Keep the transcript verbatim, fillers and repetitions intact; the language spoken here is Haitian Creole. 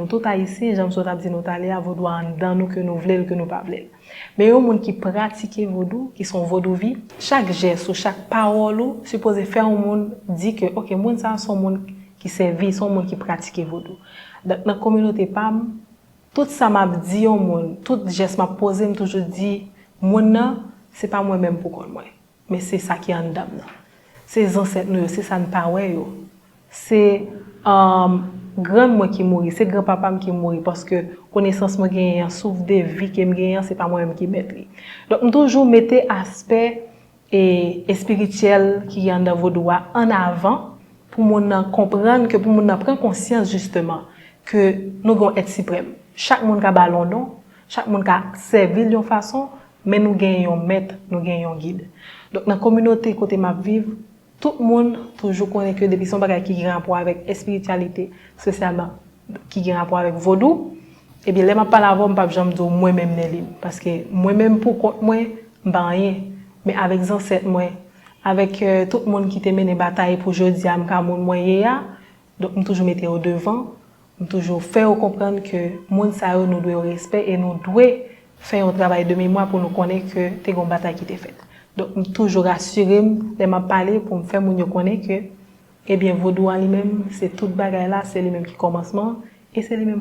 Nou tout ayisyen, jan m sot ap di nou talè a, vodou a anndan nou, ke nou vle l, ke nou pa vle l. Men yon moun ki pratike vodou, ki se yon vodouvi, chak jès ou, chak pawòl ou, sipoze fè yon moun di ke, ok, moun sa a se yon moun ki sèvi, se yon moun ki pratike vodou. Donk, nan kominote pa m, tout sa m ap di yon moun, tout jès m ap poze, m toujou di, moun nan, se pa mwen menm pou kont mwen. Men se sa ki anndan m nan. Se zansèt nou yo, se sa n pa wè yo. Se um, grann mwen ki mouri, se granpapa m ki mouri, paske konesans mwen genyen an, souf de vi ke m genyen an, se pa mwen menm ki mèt li. Donk, m toujou mete aspè e espirityèl ki anndan vodou a an avan pou moun nan konprann, ke pou moun nan pran konsyans jisteman ke nou gen yon èt siprèm. Chak moun ka ba l yon non, chak moun ka sèvi l yon fason, men nou gen yon mèt, nou gen yon gid. Donk, nan kominote kote m ap viv, tout moun toujou konnen ke depi se yon bagay ki gen rapò avèk espirityalite, espesyalman ki gen rapò avèk vodou, ebyen, lè m ap pale avè w, m p ap janm di w mwen menm Nelly. Paske mwen menm pou kont mwen, m pa anyen. Men avèk zansèt mwen, avèk euh, tout moun ki te mennen batay pou jodi a m ka moun mwen ye a, donk m toujou mete yo devan, m toujou fè yo konprann ke moun sa yo nou dwe yo respè e nou dwe fè yon travay de memwa pou nou konnen ke te gen yon batay ki te fèt. Donk m toujou rasire m lè m ap pale pou m fè moun yo konnen ke, ebyen, vodou a li menm, se tout bagay la, se li menm ki kòmansman an, e se li menm